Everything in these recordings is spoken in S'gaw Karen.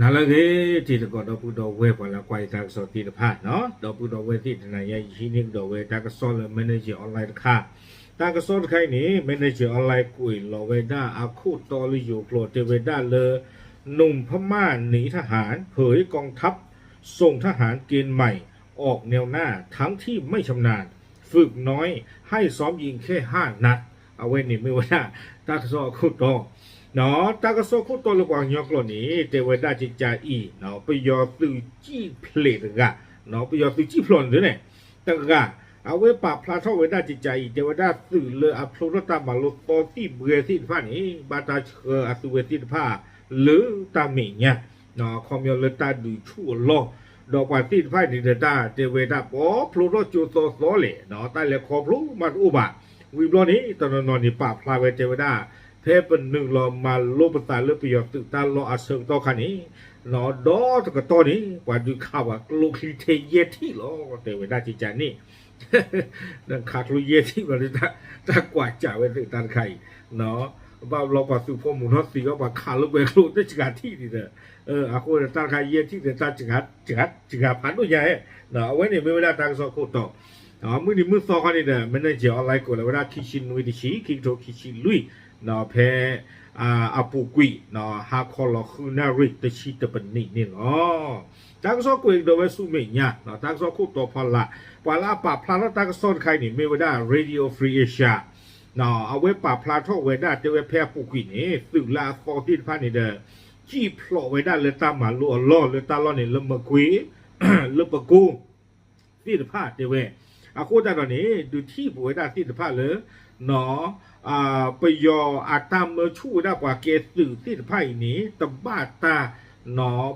နၤလၢအဂ့ၤ တံၤသကိးဒီပုၢ်ဒီဝဲၢ်ပှၤလၢကွၢ်ယတၢ်ကစီၣ်သ့ၣ်တဖၣ်, ဒီပုၢ်ဒီဝဲၢ်သ့ၣ်တနၤညါ ယဟံးန့ၢ်ကဒီးဝဲတၢ်ကစီၣ်လၢ Manager Online တခါ, တၢ်ကစီၣ်တခါအံၤန့ၣ် Manager Online ကွဲးလီၤဝဲဒၣ်အခိၣ်တီလၢယိၤကျိာ် တဲဝဲဒၣ်လၢ หนุ่มพม่าหนีทหาร เผยกองทัพส่งทหารเกณฑ์ใหม่ออกแนวหน้า ทั้งที่ไม่ชำนาญ ฝึกน้อย ให้ซ้อมยิงแค่ห้านัด အဝဲန့ၣ်မ့ၢ်ဝဲဒၣ် တၢ်ကစီၣ်အခိၣ်တီ တၢ်ကစီၣ်ခိၣ်တီလၢပှၤကညီကျိာ်န့ၣ် တဲဝဲဒၣ်ကကးအံၤ ပယီၤသုးကံၣ်ဖျဲးတဂၤ, ပယီၤသုးကံၣ်ဖျိးန့ၣ်ဒ်န့ၣ် တဂၤ, အဝဲပာ်ဖျါထီၣ်ဝဲဒၣ်ကကးအံၤ တဲဝဲဒၣ်သုးလၢအဖျိထီၣ်တၢ်မၤလိသီသံၣ်ဘှဲသ့ၣ်တဖၣ်န့ၣ် ဘၣ်တၢ်ဆှၢအသုဝဲသ့ၣ်တဖၣ် လၢတၢ်မဲာ်ညါ အခီပညီလၢတၢ်ဒုးဆူၣ်အလီၢ်, ဒီးပှၤသ့ၣ်တဖၣ်န့ၣ်ဒီး တၢ်တဲဝဲဒၣ်ပှၤဖျိထီၣ်ကၠိသီသီလဲၣ်, တၢ်လဲၤခီဖျိမးတအိၣ်ဘၣ်. ဝံၤဘျီန့ၣ် တနီၤနီၤန့ၣ် ပာ်ဖျါဝဲတဲဝဲဒၣ် ဖဲပနုာ်လီၤမၤလိပသးလၢပယီၤသုးတၢ်လီၢ်အဆၢကတီၢ်ခါန့ၣ်, ဒီတကတီၢ်န့ၣ် ပှၤဒုးခးပှၤကျိချံထဲယဲၢ်ထံၣ်လီၤ တဲဝဲဒၣ်ကကးန့ၣ် ခးကျိယဲၢ်ထံၣ်ဘျီဒီး တၢ်ကွၢ်ကးဝဲသုးတၢ်တခါအံၤ, ဘၣ်ဘျီပှၤသုးဖိမုၢ်ထီၣ်သံအီၤ ပှၤခးလၢကွဲၤကျိတစှၤထံၣ်န့ၣ်ဒီး, အဃိဒီးတၢ်တခါယဲၢ်ထံၣ်ဒီး တၢ်စှၤဖးဒိၣ်ညါဧဲ, အဝဲန့ၣ်မ့ၢ်ဝဲဒၣ်တၢ်ကစီၣ်ခိၣ်တီ မုၢ်နံၤမုၢ်သီခီန့ၣ်ဒီး Manager Online ကွဲးလီၤဝဲဒၣ်ခံဆံနွံတဆံ ခံကထိခံဆံလွံၢ်, ဖဲ အပူၤကွံာ် ဟါခီလီၤဃုနၣ်ရံၣ်တဆံတပနံးန့ၣ်လီၤ. တၢ်ကစီၣ်ကွဲးကဒီးဝဲဆူမဲာ်ညါ တၢ်ကစီၣ်ခိၣ်တီဖီလာ်, ပှၤလၢအပာ်ဖျါထီၣ်တၢ်ကစီၣ်တခါအံၤန့ၣ် မ့ၢ်ဝဲဒၣ် Radio Free Asia အဝဲပာ်ဖျါထီၣ်ဝဲဒၣ်တဲဝဲဖဲအပူၤကွံာ်န့ၣ် သုးလၢအသီသ့ၣ်တဖၣ်န့ၣ်ဒီး ကံၣ်ဖျိးဝဲဒၣ်လၢတၢ်မၤလိအလီၢ်လၢတၢ်လီၢ်န့ၣ် လၢမကွ့ၤ လၢပကိ သ့ၣ်တဖၣ်တဲဝဲ, အဃိသတးဒီးန့ၣ် ဒုးထံၣ်ပဝဲဒၣ်သ့ၣ်တဖၣ်လၢ ပယီၤအတၢ်မၢဆူၣ်ဝဲဒၣ်ပှၤကဲသုးသ့ၣ်တဖၣ်အံၤန့ၣ် တဘၣ်တၢ်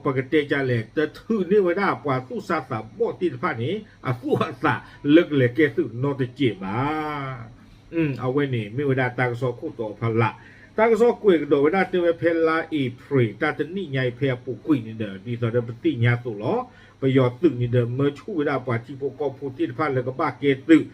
ပကတဲဒ်လဲၣ် တထုးန့ၢ်ဝဲဒၣ်ပှၤသူၣ်စၢ်သးဘီၣ်သ့ၣ်တဖၣ်န့ၣ် အသူၣ်အသးလၢကလဲၤကဲသုးနီတစဲးဘၣ်. အဝဲန့ၣ်မ့ၢ်ဝဲဒၣ်တၢ်ကစီၣ်ခိၣ်တီဖီလာ်, တၢ်ကစီၣ်ကွဲးကဒီးဝဲဒၣ်တဲဝဲဖဲလါအ့ဖြ့ၣ် တၢ်တနံၣ်ညါအံၤဖဲအပူၤကွံာ်န့ၣ်ဒီး ဒ်သိးဒီးပသ့ၣ်ညါအသိးလီၤ. ပယီၤသုးန့ၣ်ဒီး မၢဆူၣ်ဝဲဒၣ်ပှၤထံဖိကီၢ်ဖိသ့ၣ်တဖၣ်လၢကဘၣ်ကဲသုး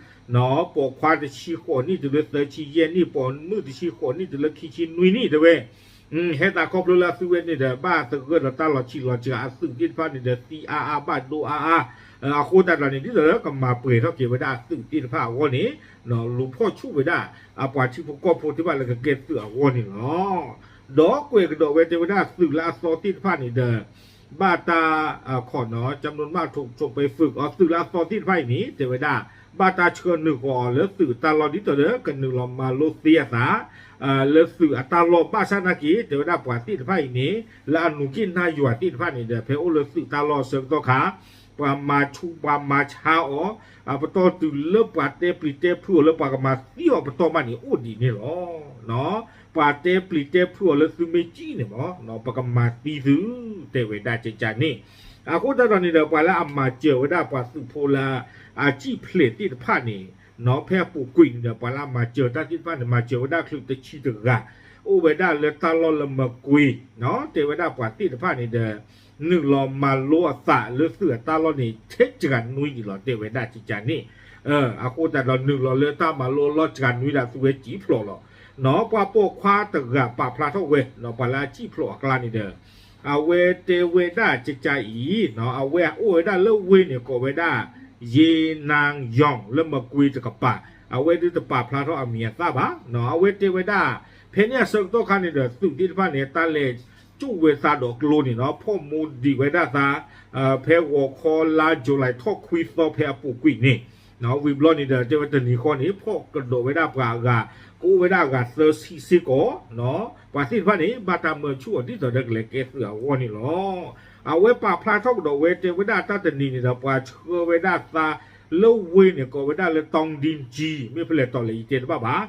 ပိာ်ခွါတဆံဃိးနံၣ်တုၤလၢသၢဆံယဲၢ်နံၣ်, ပိာ်မုၣ်တဆံဃိးနံၣ်တုၤလၢခံဆံနွံနံၣ်တဲဝဲ, ဟဲသးခီဖျိလၢအသုဝဲန့ၣ်ဒီး ဘၣ်သဂၢၢ်ဒီးတၢ်လီၤဆံးလီၤစှၤအသုးသ့ၣ်တဖၣ်န့ၣ်ဒီး သံအါအါဘၣ်ဒိအါအါ, အဃိသတးဒီးန့ၣ် ဒ်သိးလၢကမၤပှဲၤထီၣ်က့ၤဝဲဒၣ်အသုးသ့ၣ်တဖၣ်အဂီၢ်န့ၣ် လူၤဖီၣ်ဆူၣ်ဝဲဒၣ် အပှၤထံဖိကီၢ်ဖိသ့ၣ်တဖၣ်လၢကကဲသုးအဂီၢ်န့ၣ်လီၤ. ဒီးကွဲးကဒီးဝဲတဲဝဲဒၣ်သုးလၢအသီသ့ၣ်တဖၣ်န့ၣ်ဒီး ဘၣ်တၢ် ခီၣ်နီၤ ကၠၢမနုၤမး ထိးထိးပဲဖုး အသုးလၢအသီသ့ၣ်တဖၣ်အံၤန့ၣ် တဲဝဲဒၣ် ဘၣ်တၢ်ဆှၢနုာ်ဃီၤအီၤလၢသုးအတၢ်လီၢ်ဒ်သိးဒီး ကနုာ်လီၤမၤလိသ့အသး လၢသုးအတၢ်လီၢ်ဘၣ်ဆၣ်နာ်က့ တဲဝဲဒၣ်ပှၤသ့ၣ်တဖၣ်အံၤန့ၣ် လၢအနူၤက့ၣ်နါယွၤသ့ၣ်တဖၣ်န့ၣ်ဒီး ဖဲအိၣ်လၢသုးတၢ်လီၢ်အဆၢကတီၢ်ခါ ပှၤမၤဆူးပှၤမၤဆါအီၤ အပတီၢ်တုၤလၢပှၤတဲပျံၤတဲဖုးအီၤလၢပှၤကမၤသံအီၤပတီၢ်မးန့ၣ် အိၣ်ဒံးန့ၣ်လီၤ. ပှၤတဲပျံၤတဲဖုးအီၤလၢသုမ့ၢ်ကံၣ်န့ၣ်မး ပကမၤသံသု တဲဝဲဒၣ်ကကန့ၣ်. အဃိသတးဒီးန့ၣ်ဒီး ပှၤလၢအမၤစၢၤဝဲဒၣ်ပှၤသုးဖိလၢ အကံၣ်ဖျဲးသ့ၣ်တဖၣ်န့ၣ် ဖဲအပူၤကွံာ်န့ၣ်ဒီး ပှၤလၢအမၤစၢၤတၢ်သ့ၣ်တဖၣ်န့ၣ် မၤစၢၤဝဲဒၣ်ချုးတဆံတဂၤ အိၣ်ဝဲဒၣ်လၢတၢ်လီၢ်လၢမကွ့ၤ တဲဝဲဒၣ်ပှၤသ့ၣ်တဖၣ်န့ၣ်ဒီး နုာ်လီၤမၤလိအသးလၢသုးအတၢ်လီၢ်န့ၣ် ထဲစှၤနွံဒံးလီၤ တဲဝဲဒၣ်ကကန့ၣ်. အဃိသတးဒီးနုာ်လီၤလၢတၢ်မၤလိအလီၢ်စှၤနွံဒံး သုဝဲစံးဖျိးလီၤ. ပှၤပိာ်ခွါတဂၤပာ်ဖျါထီၣ်ဝဲ ပှၤလၢအစံးဖျိးအကျါန့ၣ်ဒီး အဝဲတဲဝဲဒၣ်ကကအံၤ အဝဲအိၣ်ဝဲဒၣ်လၢဝ့ၢ်န့ၣ် ကိးဝဲဒၣ် ယ့နါယီၣ် လၢမကွ့ၤတကပၤ အဝဲဒုးတပာ်ဖျါထီၣ်အမံၤအသၣ်ဘၣ်. အဝဲတဲဝဲဒၣ် ဖဲန့ၣ်အဆၢကတီၢ်ခါန့ၣ်ဒီး သုးသ့ၣ်တဖၣ်န့ၣ် တၢ်လဲၤကၠူၣ်ဝဲသးဒီးကျိန့ၣ်ဒီး ဖီၣ်မူဒံးဝဲဒၣ်သး ဖဲဂီၤခီလါ July ထီၣ်ခွံသီဖဲအပူၤကွံာ်န့ၣ် ဝံၤဘျီန့ၣ်ဒီး တဲဝဲတနံၤဃီန့ၣ် ဖီၣ်ကဒီးဝဲဒၣ်ပှၤအဂၤ ကအိၣ်ဝဲဒၣ်အဂၤသၢဆံစ့ၢ်ကီး ပှၤသ့ၣ်တဖၣ်န့ၣ် ဘၣ်တၢ်မၢဆူၣ်အီၤဒ်သိးဒီးကလဲၤကဲသုးအဂီၢ်န့ၣ်လီၤ. အဝဲပာ်ဖျါထီၣ်ကဒီးဝဲတဲဝဲဒၣ်တၢ်တနံၤန့ၣ်ဒီး ပှၤဆှၢဝဲဒၣ်သးလၢဝ့ၢ်န့ၣ် ကိးဝဲဒၣ်လၢ တီဒံကၠံ မ့ၢ်ဖဲလဲၣ်တီလဲၣ်ယတဲတဘၣ်ဘၣ်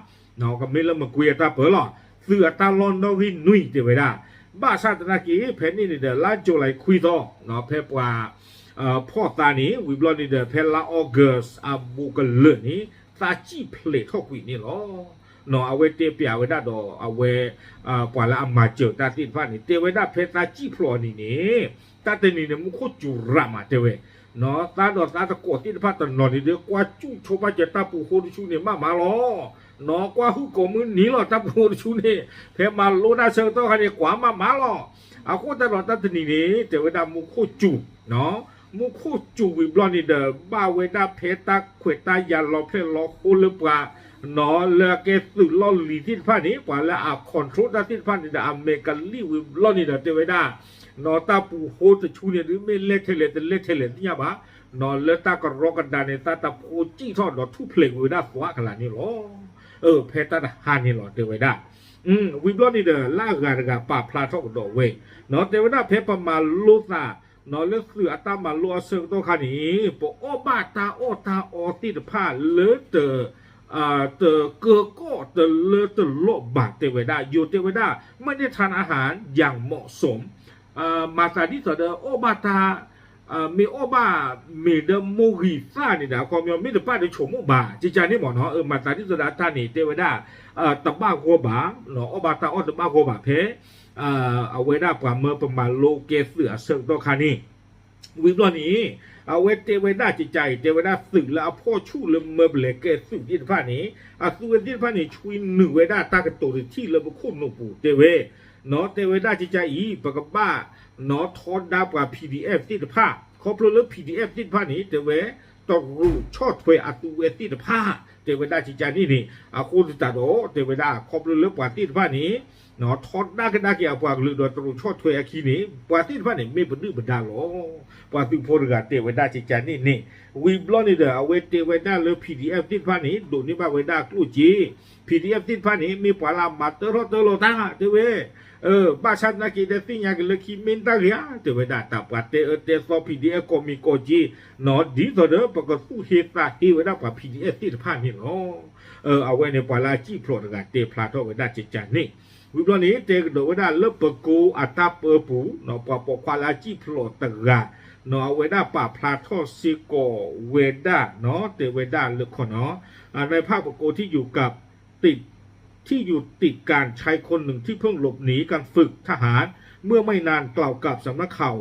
ကမ့ၢ်လၢမကွ့ၤအတၢ်ပၢလီၤ သုးအတၢ်လီၢ်နီၣ်ဂံၢ်နွံတဲဝဲဒၣ်. ဘၣ်ဆၣ်သနာ်က့ ဖဲန့ၣ်န့ၣ်ဒီး လါ July ခွံသီ ဖဲပှၤ ဖီၣ်သးန့ၣ် ဝံၤဘျီန့ၣ်ဒီး ဖဲလါ August အဘူးကလၢာ်န့ၣ် သးစံၣ်ဖျဲးထီၣ်ကွံာ်န့ၣ်လီၤ. အဝဲတဲပျးဝဲဒၣ်ဒီးအဝဲ ပှၤလၢအမၤစၢၤတၢ်သ့ၣ်တဖၣ်န့ၣ် တဲဝဲဒၣ်ဖဲသးစံၣ်ဖျိးအနံၤန့ၣ် တၢ်တနံၤန့ၣ် မူခိၣ်စူၤရးမးတဲဝဲ သးဒီးသးတကိးသ့ၣ်တဖၣ်တနီၤန့ၣ်ဒီး ကွၢ်စူၣ်ဆိဘၣ်စၢၤတၢ်ပူၤဃိတဆူန့ၣ် မးမးလီၤ. နီၢ်ကွၢ်ဟုၣ်ကိးမုၢ်နံၤလီၤ တၢ်ပူၤတဆူန့ၣ် ဖဲမၤလိတၢ်ဆၢကတီၢ်ခါန့ၣ် ကွၢ်မးမးလီၤ. အဃိသတးဒီးတၢ်တနံၤန့ၣ် တဲဝဲဒၣ်မူခိၣ်စူၤ, မူခိၣ်စူၤဝံၤဘျီန့ၣ်ဒီး ဘၣ်ဝဲဒၣ်ဖဲတၢ်ခွဲးတၢ်ယာ်လီၤဖျဲၣ်လီၤဃိလၢပှၤ နီၢ်လၢအကဲသုးလီၢ်လံၤသ့ၣ်တဖၣ်န့ၣ် ပှၤလၢအ control တၢ်သ့ၣ်တဖၣ်န့ၣ်ဒီး အမဲာ်ကလံၣ်ဝံၤဘျီန့ၣ်ဒီး တဲဝဲဒၣ် နီၢ်တၢ်ပူၤဃိတဆူန့ၣ်ဒုး မ့ၢ်လဲၢ်ထဲလဲၣ်တလဲၢ်ထဲလဲၣ်သ့ၣ်ညါဘၣ်, နီၢ်လၢတၢ်ကရီကဒါန့ၣ် သးတဖိစံၣ်ထီၣ်ဒီးထူၣ်ဖျဲးကွံာ်ဝဲဒၣ်သွးကလာ်န့ၣ်လီၤ. အၢ ဖဲတၢ်တဟါန့ၣ်လီၤ တဲဝဲဒၣ် ဝံၤဘျီန့ၣ်ဒီး လၢအဂၤတဂၤပာ်ဖျါထီၣ်ကဒီးဝဲ, နီၢ်တဲဝဲဒၣ်ဖဲပမၤလိသး နီၢ်လၢသုးအတၢ်မၤလိအဆၢကတီၢ်ခါန့ၣ် ပအီၣ်ဘၣ်တၢ်အီၣ်တၢ်အီသ့ၣ်တဖၣ်လၢတ တကၢကီၣ်တလၢတလီၢ်ဘၣ် တဲဝဲဒၣ်, ယိၤတဲဝဲဒၣ် ไม่ได้ทานอาหารอย่างเหมาะสม မၤသးဒ်သိးဒီးအီၣ်ဘၣ်တၢ် မ့ၢ်အီၣ်ဘၣ်မ့ၤဒီးမိၢ်ဂံၢ်သၣ်န့ၣ်ဒီး အခီပညီမ့ၢ်တဘၣ်ဒီးဆိကမိၣ်ဘၣ် ကကန့ၣ်မ့ၢ်နီၤ, မၤသးဒ်သိးဒီးအတၢ်န့ၣ် တဲဝဲဒၣ် တဘၣ်ဂီၢ်ဘၣ်, အီၣ်ဘၣ်တၢ်အီၣ်တဘၣ်ဂီၢ်ဘၣ်ဖဲ အဝဲဒၣ်ပှၤမၢပမၤလိကဲသုးအဆၢကတီၢ်ခါန့ၣ် ဝံၤဘျီန့ၣ် အဝဲတဲဝဲဒၣ်ကကအံၤ တဲဝဲဒၣ်သုးလၢအဖီၣ်ဆူၣ်လၢမၢပလဲၤကဲသုးသ့ၣ်တဖၣ်န့ၣ် အသုဝဲသ့ၣ်တဖၣ်န့ၣ် ဆွံနုာ်ဝဲဒၣ်တၢ်ကတိၤတထံၣ်လၢပခိၣ်နူာ်ပူၤတဲဝဲ, နီၢ်တဲဝဲဒၣ်ကကအံၤ ပကဘၣ် နီၢ်ထီဒါပှၤ P D F သ့ၣ်တဖၣ် ခီဖျိလၢ P D F သ့ၣ်တဖၣ်န့ၣ် တဲဝဲ တရူးဆီၣ်ထွဲအသုဝဲသ့ၣ်တဖၣ် တဲဝဲဒၣ်ကကန့ၣ်န့ၣ် အဃိသတးဒီး တဲဝဲဒၣ်ခီဖျိလၢပှၤသ့ၣ်တဖၣ်န့ၣ် ထီဒါကဒါက့ၤအပှၤကလုာ်ဒီးတရူးဆီၣ်ထွဲအခံန့ၣ် ပှၤသ့ၣ်တဖၣ်န့ၣ် မ့ၢ်ပဒုၣ်ပဒါလီၤ. ပှၤသုးဖိတဂၤတဲဝဲဒၣ်ကကန့ၣ်န့ၣ် ဝံၤဘျီန့ၣ်ဒီး အဝဲတဲဝဲဒၣ်လၢ P D F သ့ၣ်တဖၣ်န့ၣ် ဒိးန့ၢ်ဘၣ်ဝဲဒၣ်ကျိၣ်စ့ P D F သ့ၣ်တဖၣ်န့ၣ် မ့ၢ်ပှၤလၢအမၤတၢထီၣ်တၢလီၤတၢ် တဲဝဲ ဘၣ်ဆၣ်သနာ်က့ဒီးသ့ၣ်ညါက့ၤလၢခံမ့ၢ်တၢ်ဂ့ၤဧါ တဲဝဲဒၣ် တၢ်ပှၤတဲအၢတဲသီ P D F ကိးမံၤကိးက့ၤ နီၢ်ဒ်သိးဒီး ပကသူၣ်ဟ့သးဟ့ဝဲဒၣ်ပှၤ P D F သ့ၣ်တဖၣ်န့ၣ်လီၤ. အဝဲန့ၣ်ပှၤလၢအစံၣ်ဖျိးတဂၤတဲဖျါထီၣ်ဝဲဒၣ်ကကန့ၣ် ဝံၤဘျီန့ၣ် တဲကဒီးဝဲဒၣ်လၢပကိအတၢ်ပၢပူၤ ပှၤပိာ်ခွါလၢအစံၣ်ဖျိးတဂၤ နီၢ်အဝဲဒၣ်ပာ်ဖျါထီၣ်စ့ၢ်ကီးဝဲဒၣ် နီၢ်တဲဝဲဒၣ်လၢခီနီၢ် ในภาคปกครองที่อยู่กับติด ที่อยู่ติดกันชายคนหนึ่งที่เพิ่งหลบหนีการฝึกทหารเมื่อไม่นานกล่าวกับสำนักข่าว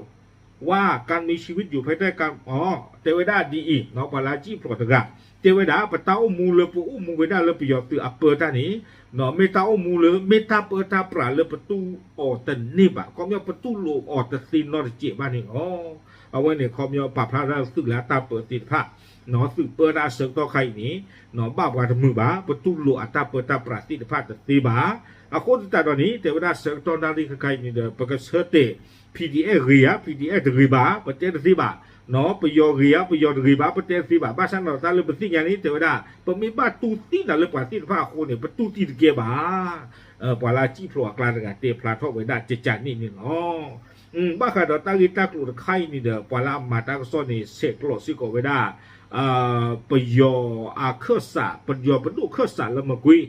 ว่าการมีชีวิตอยู่ภายใต้การ တဲဝဲဒၣ်ဒ်အံၤ ပှၤလၢအစံၣ်ဖျိးတဂၤ တဲဝဲဒၣ် ပတၢ်အိၣ်မူလၢပအိၣ်မူဝဲဒၣ်လၢပယီၤသုးအပၢတၢ်န့ၣ် မ့ၢ်တၢ်အိၣ်မူလၢ မ့ၢ်တၢ်ပၢတၢ်ပြးလၢပတူၢ်အီၤတန့ၢ်ဘၣ် ခီပညီပတူၢ်လိာ်အီၤတသ့နီတစဲးဘၣ်န့ၣ်လီၤ. အဝဲန့ၣ်ခီပညီပာ်ဖျါဒၣ်သုးလၢအတၢ်ပၢသ့ၣ်တဖၣ် သုးပၢတၢ်အဆၢကတီၢ်ခါအံၤန့ၣ် ဘၣ်ပှၤတမုာ်ဘၣ် ပတူၢ်လိာ်အတၢ်ပၢတၢ်ပြးသ့ၣ်တဖၣ်တသ့ဘၣ်. အဃိသတးဒီးန့ၣ် တဲဝဲဒၣ်ဆၢကတီၢ်နၣ်ရံၣ်ခဲခါအံၤန့ၣ်ဒီး ပကဆၢတဲာ် P D F ဂ့ၤဧါ P D F တဂ့ၤဘၣ် ပတဲတသ့ဘၣ် ပယီၤဂ့ၤဧါ ပယီၤတဂ့ၤဘၣ် ပတဲတသ့ဘၣ် ဘၣ်ဆၣ်ဒီးတၢ်လၢပသ့ၣ်ညါန့ၣ် တဲဝဲဒၣ် ပမ့ၢ်ဘၣ်တူၢ်သံနၤလၢပှၤသ့ၣ်တဖၣ်အဃိန့ၣ် ပတူၢ်တံၢ်တကဲဘၣ် ပှၤလၢအစံၣ်ဖျိးအကျါတဂၤတဲဖျါထီၣ်ဝဲဒၣ်ကကန့ၣ်န့ၣ်လီၤ. ဘၣ်ဃးဒီးတၢ်ဂ့ၢ်တၢ်ကျိၤတခါအံၤန့ၣ်ဒီး ပှၤလၢအမၤတၢ်ကစီၣ်န့ၣ် ဆဲးကျိးစ့ၢ်ကီးဝဲဒၣ် ပယီၤအခၢၣ်စး ပယီၤပဒိၣ်ခၢၣ်စးလၢမကွ့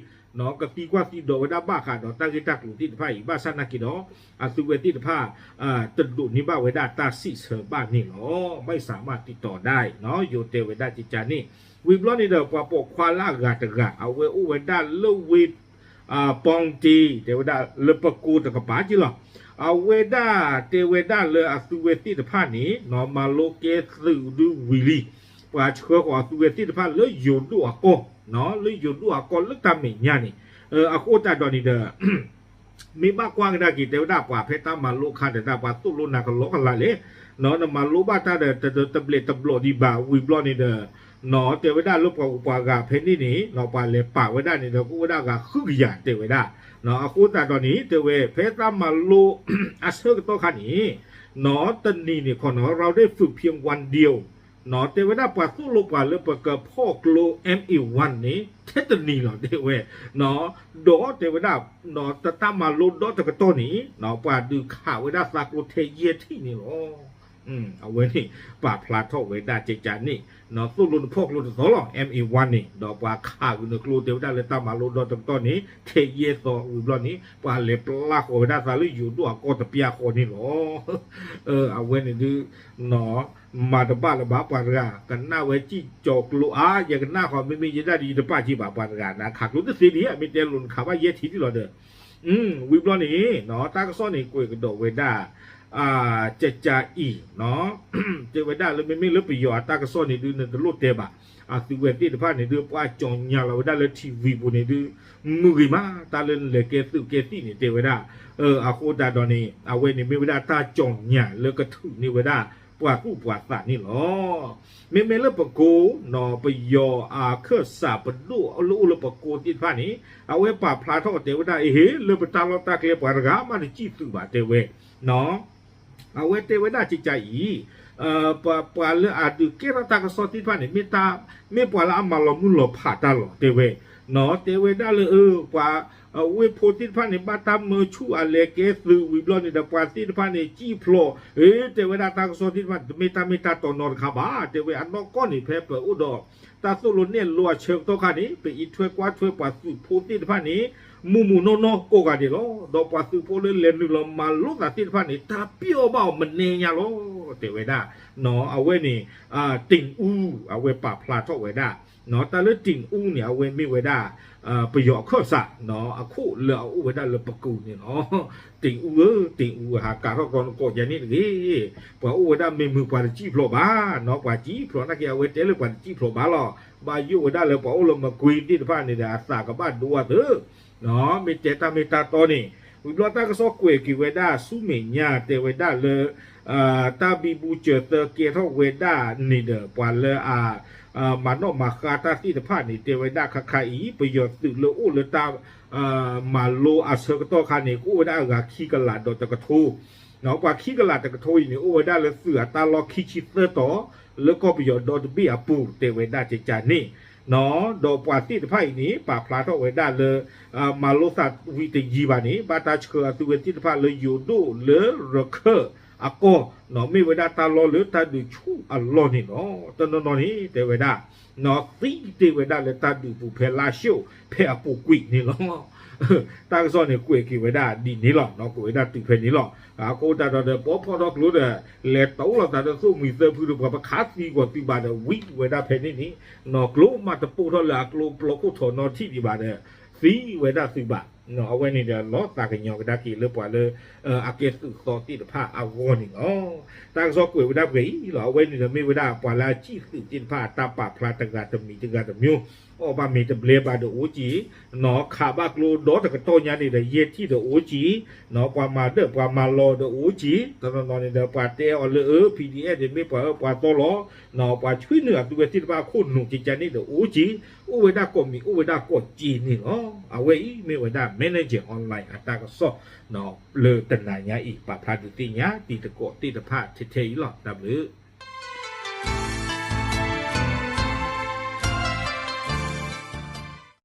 ကသံကွၢ်သံဒိးဝဲဒၣ်ဘၣ်ဃးဒီးတၢ်ဂ့ၢ်တၢ်ကျိၤသ့ၣ်တဖၣ်အံၤ ဘၣ်ဆၣ်နာ်က့ဒီး အသုဝဲသ့ၣ်တဖၣ် တဒိးန့ၢ်ဘၣ်ဝဲဒၣ်တၢ်စံးဆၢဘၣ်န့ၣ်လီၤ. ဘၣ်ဆၣ်မးတံာ်တီၤဒၣ်အံၤ ယိၤတဲဝဲဒၣ်ကကန့ၣ် ဝံၤဘျီန့ၣ်ဒီး ပှၤပိာ်ခွါလၢအဂၤတဂၤ အဝဲအိၣ်ဝဲဒၣ်လၢဝ့ၢ် ပီၣ်တ့ တဲဝဲဒၣ်လၢပကိတကပၤက့လီၤ. အဝဲဒၣ်တဲဝဲဒၣ်လၢအသုဝဲသ့ၣ်တဖၣ်န့ၣ် မၤလိကဲသုးဒုဝံၤလံ ပှၤဆှၢဃီၤအသုဝဲသ့ၣ်တဖၣ်လၢယိၤဒိၣ်အကီၢ် လၢယိၤဒိၣ်အကီၢ်လၢတၢ်မဲာ်ညါန့ၣ် အဃိသတးဒီးန့ၣ်ဒီး မ့ၢ်ဘၣ်ကွၢ်ကဒါက့ၤ တဲဝဲဒၣ်ပှၤဖဲတၢ်မၤလိအခါဒီး တၢ်ပှၤသိၣ်လိနၤကလီကလီလဲၣ် နမၤလိဘၣ်တၢ်ဒီး တဘျဲးတဘျီဒံးဘၣ် ဝံၤဘျီန့ၣ်ဒီး တဲဝဲဒၣ်လၢပှၤဂုၤပှၤဂၤဖဲန့ၣ်န့ၣ် ပှၤလဲၤပာ်ဝဲဒၣ်န့ၣ်ဒီး ကအိၣ်ဝဲဒၣ်ဂၤဃုကယၤတဲဝဲဒၣ် အဃိသတးဒီးန့ၣ် တဲဝဲ ဖဲတၢ်မၤလိအဆၢကတီၢ်ခါန့ၣ် တနံၤန့ၣ်ခီနီၤ เราได้ฝึกเพียงวันเดียว တဲဝဲဒၣ်ပှၤသိၣ်လိပှၤလၢပကဖီၣ်ကျိ M A one န့ၣ် ထဲတနံၤလီၤ တဲဝဲ ဒီးတဲဝဲဒၣ် တၢ်မၤလိဒီတကတီၢ်န့ၣ် ပှၤဒုးခးဝဲဒၣ်သးကျိထဲယဲၢ်ထံၣ်န့ၣ်လီၤ. အဝဲန့ၣ် ပာ်ဖျါထီၣ်ဝဲဒၣ်ကကန့ၣ် သိၣ်လိနဖီၣ်ကျိတသီလီၤ M A one န့ၣ် ဒီးပှၤခးဂုာ်နကျိ တဲဝဲဒၣ်လၢတၢ်မၤလိဒီတကတီၢ်န့ၣ် ထဲယဲၢ်သီဝံၤဘျီန့ၣ် ပှၤလဲၤပျၢ်ဃီၤဝဲဒၣ်သးလၢယိၤဒိၣ်အကီၢ်တပျၢ်ဃီန့ၣ်လီၤ. အဝဲန့ၣ်ဒုး မၤတဘၣ်လၢၤဘၣ်ပှၤတဂၤ ကနၣ်ဝဲစံၣ်ကၠီၤကျိအါ ယကနၣ်ဃီ မ့မ့ၢ်ယဲဒၣ်ဒ်ယတပာ်က့ၤဘၣ်ပှၤတဂၤ နခးကျိတသ့ဒံး မ့ၢ်တဲလိာ်နခးဘၣ်ယဲၢ်ထံၣ်ဒံးလီၤဒီး ဝံၤဘျီန့ၣ် တၢ်ကစီၣ်န့ၣ်ကွဲးကဒီးဝဲဒၣ် ကကအံၤ တဲဝဲဒၣ်လၢမ့မ့ၢ်လၢပယီၤအတၢ်ကစီၣ်န့ၣ်ဒုး နတလိၣ်တဲဘၣ် အသုဝဲသ့ၣ်တဖၣ်န့ၣ်ဒုး ပှၤကၠီၣ်ညၣ်လီၤဝဲဒၣ်လၢ ထံဝံၤပူၤန့ၣ်ဒုး မုာ်ဂ့ၤမး တၢ်လၢနလဲၤကဲသုးကဲသံၣ်န့ၣ် တဲဝဲဒၣ်. အဃိသတးဒီးန့ၣ် အဝဲန့ၣ်မ့ၢ်ဝဲဒၣ်တၢ်ကၠီၣ်ညၣ်လၢကထုးန့ၢ်ဝဲဒၣ် ပှၤသူၣ်ပှၤသးန့ၣ်လီၤ. မ့မ့ၢ်လၢပကိး ပယီၤအခၢၣ်စးပဒိၣ်လၢအိၣ်လၢပကိးသ့ၣ်တဖၣ်န့ၣ် အဝဲပာ်ဖျါထီၣ်တဲဝဲဒၣ် အဟ့ၣ် လၢပတၢ်လီၢ်တၢ်ကျဲပှၤတဂၤမးတစံၣ်သုးဘၣ်တဲဝဲ အဝဲတဲဝဲဒၣ်ကကါအံၤ ပှၤလၢအဒုးကဲထီၣ်တၢ်ကစီၣ်သ့ၣ်တဖၣ်န့ၣ် မ့ၢ်ပှၤလၢအမၤလီၤမုၢ်လီၤဖးတၢ်လီၤ တဲဝဲ. တဲဝဲဒၣ်လၢ ပှၤဝ့ၢ်ဖိသ့ၣ်တဖၣ်န့ၣ် ဘၣ်တၢ်မၢဆူၣ်အလဲၤကဲသုးဝံၤဘျီန့ၣ်ဒီး ပှၤသ့ၣ်တဖၣ်န့ၣ် စံၣ်ဖျိး တဲဝဲဒၣ်တၢ်ကစီၣ်သ့ၣ်တဖၣ်န့ၣ် တမ့ၢ်တၢ်မ့ၢ်တၢ်တီနီတခါဘၣ် တဲဝဲ. အနီၢ်ကီၢ်န့ၣ် ဖဲပအိၣ်ဒီး တၢ်သိၣ်လိနဲၣ်လိအဆၢကတီၢ်ခါန့ၣ် ပအံးထွဲကွၢ်ထွဲပှၤသုးဖိသ့ၣ်တဖၣ်န့ၣ် မုၢ်မုၢ်နီၢ်နီၢ်ကိးဂၤဒဲးလီၤ. ဒီးပှၤသုးဖိလၢလဲၤနုာ်လီၤမၤလိသးသ့ၣ်တဖၣ်န့ၣ် တၢ်ပျံၤအီၤဘၣ်အီၤမနုၤညါလီၤ တဲဝဲဒၣ်. အဝဲန့ၣ် တ့ၣ်အူ အဝဲပာ်ဖျါထီၣ်ဝဲဒၣ်. တၢ်လၢတ့ၣ်အူန့ၣ် အဝဲမ့ၢ်ဝဲဒၣ် ပယီၤအခၢၣ်စး အခိၣ်လၢအအိၣ်ဝဲဒၣ်လၢပကိးန့ၣ်လီၤ. တ့ၣ်အူဧၢ တ့ၣ်အူ ဟးကးထီၣ်ကီနကိးယၤန့ၣ်တဂ့ၤ. ပှၤအိၣ်ဝဲဒၣ်မ့ၢ်မုာ်ပှၤတစံၣ်ဖျိးဘၣ်, ပှၤစံၣ်ဖျိးနာ်က့ အဝဲတဲလၢပှၤတစံၣ်ဖျိးဘၣ်လီၤ. ဘၣ်ယိၣ်ဝဲဒၣ်လၢပှၤအိၣ်လၢမကွ့ၤသ့ၣ်တဖၣ်န့ၣ်ဒီး အသးကဘၣ်ဒိအသး မ့ၢ်တဲတၢ်မ့ၢ်တၢ်တီန့ၣ်, ဝံၤဘျီတၢ်ကစီၣ်ကွဲးက့ၤဝဲဒၣ်ဆူမဲာ်ညါ တဲဝဲဒၣ်လၢ တၢ်ဘံဘူစၢၤသၢကဲထီၣ်ဝဲဒၣ်န့ၣ်ဒီး ပှၤလၢအ မၤနီၣ်မၤဃါတၢ်သ့ၣ်တဖၣ်န့ၣ် တဲဝဲဒၣ်ခါခါအံၤ ပယီၤသုးလၢအိၣ်လၢတၢ် မၤလိအဆၢကတီၢ်ခါန့ၣ် ကအိၣ်ဝဲဒၣ်အဂၤခံကလးဒီးတကထိ ပှၤခံကလးတကထိအံၤန့ၣ် အိၣ်ဝဲဒၣ်လၢသုးအတၢ်လီၢ်ခံဆံသၢတီၤ လၢကီၢ်ပယီၤဒီတဘ့ၣ်အပူၤ တဲဝဲဒၣ်ကကါန့ၣ်, ဒီးပှၤသ့ၣ်တဖၣ်အံၤန့ၣ် ပာ်ဖျါထီၣ်ဝဲဒၣ်လၢ မၤလိသးဝံၤတယံာ်ဘၣ်န့ၣ် ဘၣ်တၢ်ဆှၢအသုဝဲသ့ၣ်တဖၣ်လၢယိၤဒိၣ်လၢရခၢၣ်အကီၢ်, မ့ၢ်ဝဲဒၣ်တၢ်လီၢ်လၢတၢ်ဒုးဆူၣ်အလီၢ်န့ၣ်လီၤ. တနီၤနီၤန့ၣ် တဲဝဲဒၣ် သံတ့ၢ်ဝဲဒၣ်လၢတၢ်ဒုးပူၤဖဲလါၡိၣ် ဖဲအပူၤကွံာ်န့ၣ်လီၤ. တၢ်ကစီၣ်န့ၣ် ကွဲးက့ၤဝဲဒၣ်ဒ်န့ၣ်လီၤ, ကွဲးဝဲဒၣ်တုၤဖဲန့ၣ်လီၤ. အဃိသတးဒီး ပီဖီၣ်ထီၣ်ကျိဒီး လဲၤတီလိာ်သးဒီးသိၣ်မှံၤသၢဖုဒီး ပှၤပခးသံကွီၤသုးဘၣ်ဒီး ဝံဝဲဒၣ်ဖဲန့ၣ်န့ၣ်, ကျိမးတပိၢ်ထီၣ်လၢအကျိပျီခိၣ်ထီၣ်နီထံၣ်ဒံးဘၣ်ဒီး သံဝဲဒၣ်သုးဘၣ်. အဝဲန့ၣ်ဒီး လီၤသးကညီၤကဒါက့ၤလၢပှၤလၢ အကဲသုးသီသ့ၣ်တဖၣ်အဂီၢ်န့ၣ်လီၤ. တၢ်ကစီၣ်ကွဲးဝဲဒၣ်ပှဲၤအံၤလီၤ. အဝဲန့ၣ်ဒီးမ့ၢ်ဝဲဒၣ် ပှၤလၢအစံၣ်သုးသ့ၣ်တဖၣ်အတၢ်ပာ်ဖျါတဂၤတမံၤတဂၤတမံၤ, အီၣ်ဘၣ်မ့ၤတဘျဲဘၣ်ဒီးအိၣ်က့ၤ, ခးဘၣ်ကျိဒီတကတီၢ်ညါန့ၣ်ဒီး ယဲၢ်ထံၣ်ဒီးအိၣ်က့ၤ, ပှၤမၤဒၢၣ်ပှၤမၤလီၤဒီးအိၣ်က့ၤ, တနီၤနီၤန့ၣ်ဒီး ပှၤတဲအီၤလၢအ PDF န့ၣ်မ့ၢ်ပှၤအၢပှၤသီလီၤ. ပှၤဆွံနုာ်အသုဝဲသ့ၣ်တဖၣ်အခိၣ်နူာ်ကကါန့ၣ်ဒီးအိၣ်က့ၤ, အိၣ်ဝဲဒၣ်ကိးမံၤအိၣ်ဝဲဒၣ်ကိးက့ၤန့ၣ်လီၤ. အဝဲအံၤမ့ၢ်ဝဲဒၣ် Manager Online အတၢ်ကစီၣ် လၢတနၤညါအံၤ ပာ်ဖျါဒုးသ့ၣ်ညါတံၤသကိးသ့ၣ်တဖၣ်ထဲထဲအံၤလီၤ. တၢ်ဘျုး